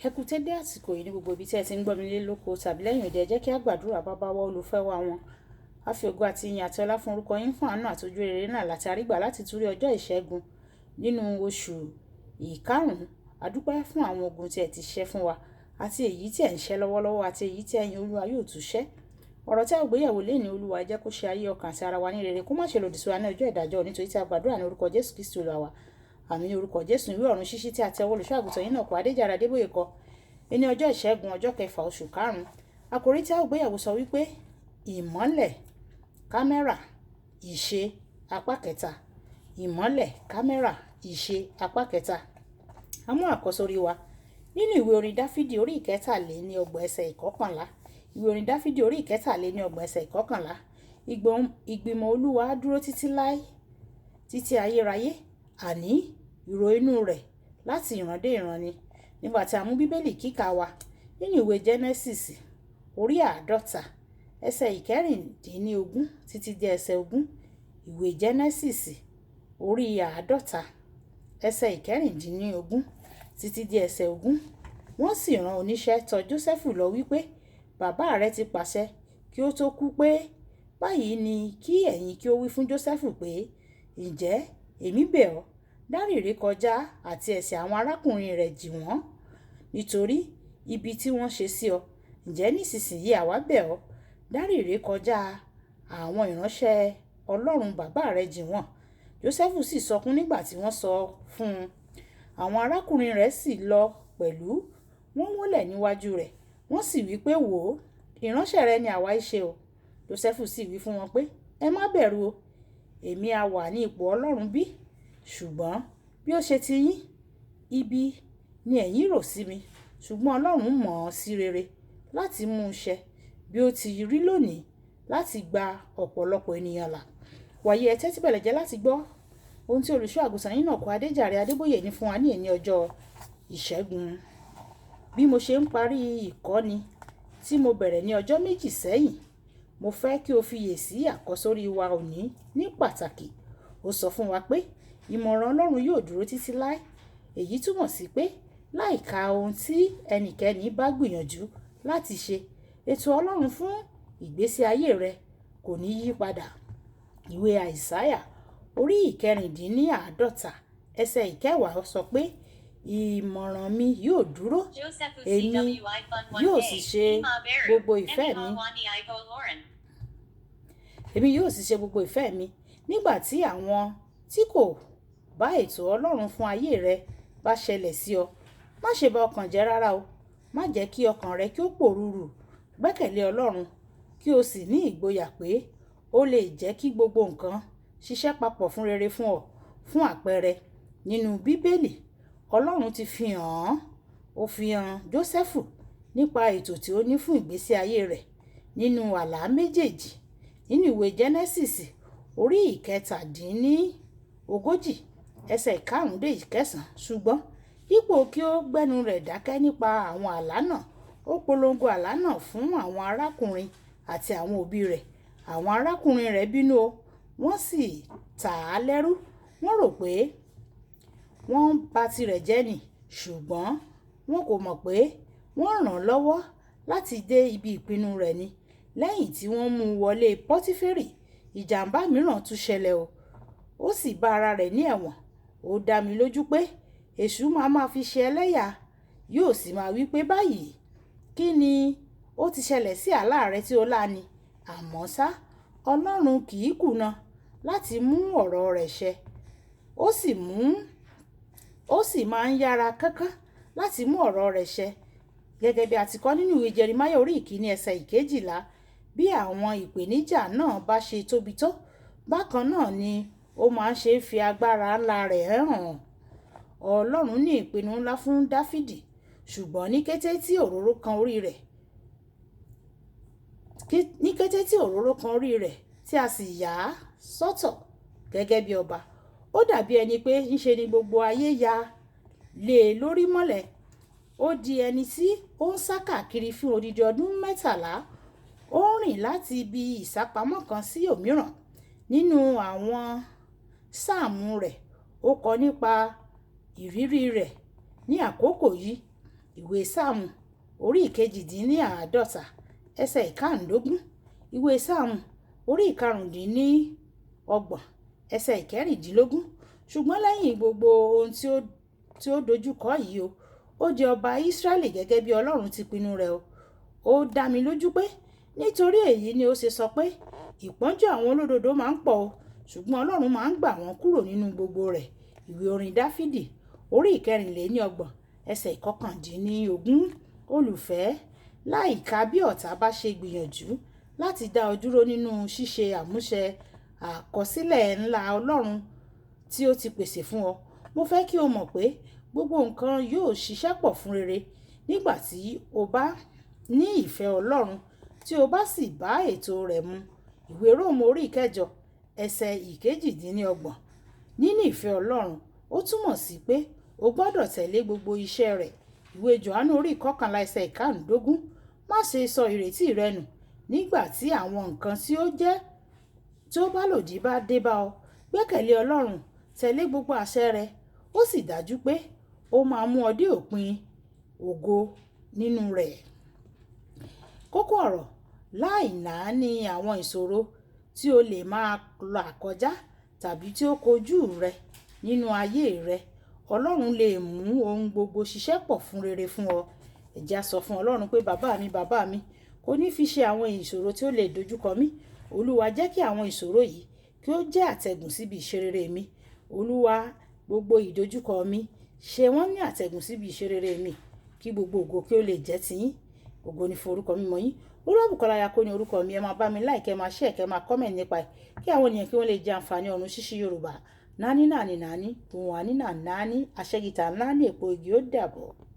Ẹ kú dédé àsìkò yìí ní gbogbo ibi tí ẹ ti ń gbọ́ mi lé lóko tàbí lẹ́yìn òde. Ẹ jẹ́ kí a gbàdúrà. Bàbá wa, olùfẹ́ wa wọn. A fi ògo àti ìyìn àti ọlá fún orúkọ yín fún àánú àti ojú rere náà láti àrígbà láti túrí ọjọ́ ìṣẹ́gun nínú oṣù ìkarùn-ún. A dúpẹ́ fún àwọn ogun tí ẹ ti ṣẹ́ fún wa àti èyí tí ẹ̀ ń ṣẹ́ lọ́wọ́lọ́wọ́ àti èyí tí ẹ̀yin Olúwa yóò tún ṣẹ́. Ọ̀rọ̀ tí a ó gbéyẹ̀wò lénìí, Olúwa, jẹ́ kó ṣe ayé, ọkàn àti ara wa ní rere, kó má ṣe lòdì sí wa ní ọjọ́ ìdájọ́, nítorí tí a gbàdúrà ní orúkọ Jésù Kristi Olúwa wa. Àmín ní orúkọ Jésù. Ìwé ọ̀run ṣíṣí tí a tẹ ọwọ́ olùṣọ́ àgùntàn yín náà kọ, Adéjàre Adébóyè kọ. Ní ọjọ́ ìṣẹ́gun, ọjọ́ kẹfà, oṣù karùn-ún. Àkòrí tí a ó gbéyẹ̀wò sọ wípé ìmọ́lẹ̀, kámẹ́rà, ìṣe, apá kẹta. Ìmọ́lẹ̀, kámẹ́rà, ìṣe, apá kẹta. A mú àkọ́sórí wa nínú ìwé orin Dáfídì orí 33, ẹsẹ̀ 11. Ìwé orin Dáfídì orí 33, ẹsẹ̀ 11. Ìgbìmọ̀ Olúwa dúró títí láé, títí ayérayé, àní ìrò inú rẹ̀ láti ìran dé ìran ni. Nígbà tí a mú Bíbélì kíkà wa nínú ìwé Genesis orí 50, ẹsẹ̀ 16 títí dé ẹsẹ̀ 20. Ìwé Genesis orí 50, ẹsẹ̀ 16 títí dé ẹsẹ̀ 20. Wọ́n sì rán oníṣẹ́ tọ̀ Jósẹ́fù lọ wípé, "Bàbá rẹ ti pàṣẹ kí ó tó kú pé, báyìí ni kí ẹ̀yin kí ó wí fún Jósẹ́fù pé, ǹjẹ́ èmi bẹ̀ ọ́, dárí ìrékọjá àti ẹ̀ṣẹ̀ àwọn arákùnrin rẹ jì wọ́n, nítorí ibi tí wọ́n ṣe sí ọ. Ǹjẹ́ nísinsìnyí àwa bẹ̀ ọ́, dárí ìrékọjá àwọn ìránṣẹ́ Ọlọ́run bàbá rẹ jì wọ́n." Jósẹ́fù sì sọkún nígbà tí wọ́n sọ fún un. Àwọn arákùnrin rẹ̀ sì lọ pẹ̀lú, wọ́n wólẹ̀ níwájú rẹ̀, wọ́n sì wí pé, "Wò ó, ìránṣẹ́ rẹ ni àwa í ṣe o." Jósẹ́fù sì wí fún wọn pé, "Ẹ má bẹ̀rù o, èmi a wà ní ipò Ọlọ́run bí? Ṣùgbọ́n bí ó ṣe ti yín, ibi ni ẹ̀yin rò sí mi, ṣùgbọ́n Ọlọ́run mọ̀ ọ́n sí rere láti mú un ṣẹ bí ó ti rí lónìí, láti gba ọ̀pọ̀lọpọ̀ ènìyàn là." Wàyí, ẹ tẹ́tí bẹ̀lẹ̀ jẹ́ láti gbọ́ ohun tí olùṣọ́ àgùntàn yín náà kọ, Adéjàre Adébóyè, ní fún wa ní èní ọjọ́ ìṣẹ́gun. Bí mo ṣe ń parí ìkọ́ni tí mo bẹ̀rẹ̀ ní ọjọ́ 2 sẹ́yìn, mo fẹ́ kí o fiyèsí àkọ́sórí wa òní ní pàtàkì. Ó sọ fún wa pé ìmọ̀ràn Ọlọ́run yóò dúró títí láé. Èyí túmọ̀ sí pé láìka ohun tí ẹnikẹ́ni bá gbìyànjú láti ṣe, ètò Ọlọ́run fún ìgbésí ayé rẹ kò ní yí padà. Ìwé Àìsáyà orí 46, ẹsẹ̀ 10 sọ pé, "Ìmọ̀ràn mi yóò dúró, èmi yóò sì ṣe gbogbo ìfẹ́ mi. Èmi yóò sì ṣe gbogbo ìfẹ́ mi." Nígbà tí àwọn tí kò bá ètò Ọlọ́run fún ayé rẹ bá ṣẹlẹ̀ sí ọ, má ṣe ba ọkàn jẹ́ rárá o. Má jẹ́ kí ọkàn rẹ kí ó pòrúurú. Gbẹ́kẹ̀lé Ọlọ́run kí o sì ní ìgboyà pé ó lè jẹ́ kí gbogbo nǹkan ṣiṣẹ́ papọ̀ fún rere fún ọ. Fún àpẹẹrẹ, nínú Bíbélì, Ọlọ́run ti fi hàn, ó fi hàn Jósẹ́fù nípa ètò tí ó ní fún ìgbésí ayé rẹ̀ nínú àlá méjèèjì. Nínú ìwé Genesis orí 37, ẹsẹ̀ 5 dé 9. Ṣùgbọ́n dípò kí ó gbẹ́nu rẹ̀ dákẹ́ nípa àwọn àlá náà, ó polongo àlá náà fún àwọn arákùnrin àti àwọn òbí rẹ̀. Àwọn arákùnrin rẹ̀ bínú o, wọ́n sì tà á lẹ́rú. Wọ́n rò pé wọ́n bà tirẹ̀ jẹ́ ni, ṣùgbọ́n wọn kò mọ̀ pé wọ́n rán an lọ́wọ́ láti dé ibi ìpinnu rẹ̀ ni. Lẹ́yìn tí wọ́n mú wọlé Pọtiférì, ìjàmbá mìíràn tún ṣẹlẹ̀ o. Ó sì bá ara rẹ̀ ní ẹ̀wọ̀n. Ó dá mi lójú pé èṣù máa ma fi ṣe ẹlẹ́yà, yóò sì máa wí pé, "Báyìí, kí ni ó ti ṣẹlẹ̀ sí àlá rẹ tí ó lá ni?" Àmọ́ ṣá, Ọlọ́run kì í kùnà láti mú ọ̀rọ̀ rẹ̀ ṣẹ. Ó sì máa ń yára kánkán láti mú ọ̀rọ̀ rẹ̀ ṣẹ. Gẹ́gẹ́ bí a ti kọ́ nínú ìwé Jeremáyà orí 1, ẹsẹ̀ 12, bí àwọn ìpèníjà náà bá ṣe tóbi tó, bákan náà ni ó máa ń ṣe fi agbára ńlá rẹ̀ hàn. Ọlọ́run ní ìpinnu ńlá fún Dáfídì, ṣùgbọ́n ní kété tí òróró kan orí rẹ̀, ní kété tí òróró kan orí rẹ̀ tí a sì yà á sọ́tọ̀ gẹ́gẹ́ bí ọba, ó dàbí ẹni pé ńṣe ni gbogbo ayé ya lé e lórí mọ́lẹ̀. Ó di ẹni tí ó ń sá káàkiri fún odidi ọdún 13. Ó ń rìn láti ibi ìsápamọ́ kan sí òmíràn. Nínú àwọn sáàmù rẹ̀, ó kọ nípa ìrírí rẹ̀ ní àkókò yìí. Ìwé Sáàmù orí 48 ẹsẹ̀ 15, Ìwé Sáàmù orí 25 ẹsẹ̀ 16. Ṣùgbọ́n lẹ́yìn gbogbo ohun tí ó dojúkọ yìí o, ó di ọba Ísírẹ́lì gẹ́gẹ́ bí Ọlọ́run ti pinnu rẹ̀ o. Ó dá mi lójú pé nítorí èyí ni ó ṣe sọ pé ìpọ́njú àwọn olódodo máa ń pọ̀ o, ṣùgbọ́n Ọlọ́run máa ń gbà wọ́n kúrò nínú gbogbo rẹ̀. Ìwé orin Dáfídì orí 34 ẹsẹ̀ 19. Olùfẹ́, láìka bí ọ̀tá bá ṣe gbìyànjú láti dá ọ dúró nínú ṣíṣe àmúṣe àkọsílẹ̀ ńlá Ọlọ́run tí ó ti pèsè fún ọ, mo fẹ́ kí o mọ̀ pé gbogbo nǹkan yóò ṣiṣẹ́ pọ̀ fún rere nígbà tí o bá ní ìfẹ́ Ọlọ́run tí o bá sì bá ètò rẹ̀ mu. Ìwé Róòmù orí 8 ẹsẹ̀ 28. Níní ìfẹ́ Ọlọ́run ó túmọ̀ sí pé o gbọ́dọ̀ tẹ̀lé gbogbo iṣẹ́ rẹ̀. Ìwé Jòhánù orí 11 ẹsẹ̀ 15. Má ṣe sọ ìrètí rẹ nù nígbà tí àwọn nǹkan tí ó jẹ́ tí ó bá lòdì bá dé bá ọ. Gbẹ́kẹ̀lé Ọlọ́run, tẹ̀lé gbogbo àṣẹ rẹ̀, ó sì dájú pé ó máa mú ọ dé òpin ògo nínú rẹ̀. Kókó ọ̀rọ̀: láì náání àwọn ìṣòro tí o lè máa là kọjá tàbí tí ó kojú rẹ nínú ayé rẹ, Ọlọ́run lè mú ohun gbogbo ṣiṣẹ́ pọ̀ fún rere fún ọ. Ẹ jẹ́ á sọ fún Ọlọ́run pé bàbá mi, bàbá mi, kò ní fi ṣe àwọn ìṣòro tí ó lè dojúkọ mí. Olúwa, jẹ́ kí àwọn ìṣòro yìí kí ó jẹ́ àtẹ̀gùn síbi ìṣerere mi. Olúwa, gbogbo ìdojúkọ mi, ṣe wọ́n ní àtẹ̀gùn síbi ìṣerere mi, kí gbogbo ògo kí ó lè jẹ́ tiyín. Ògo ni fún orúkọ mímọ́ yín. Olúwabùkọ́lá Ayako ni orúkọ mi. Ẹ máa bá mi like, ẹ máa share, kẹ́ máa comment nípa ẹ̀, kí àwọn ènìyàn kí wọ́n lè jẹ àǹfààní ọ̀run ṣíṣí Yorùbá. Nání nàní nàní, òun àní nà nání, aṣẹ́gita ńlá ní èpo igi, ó dàbọ̀.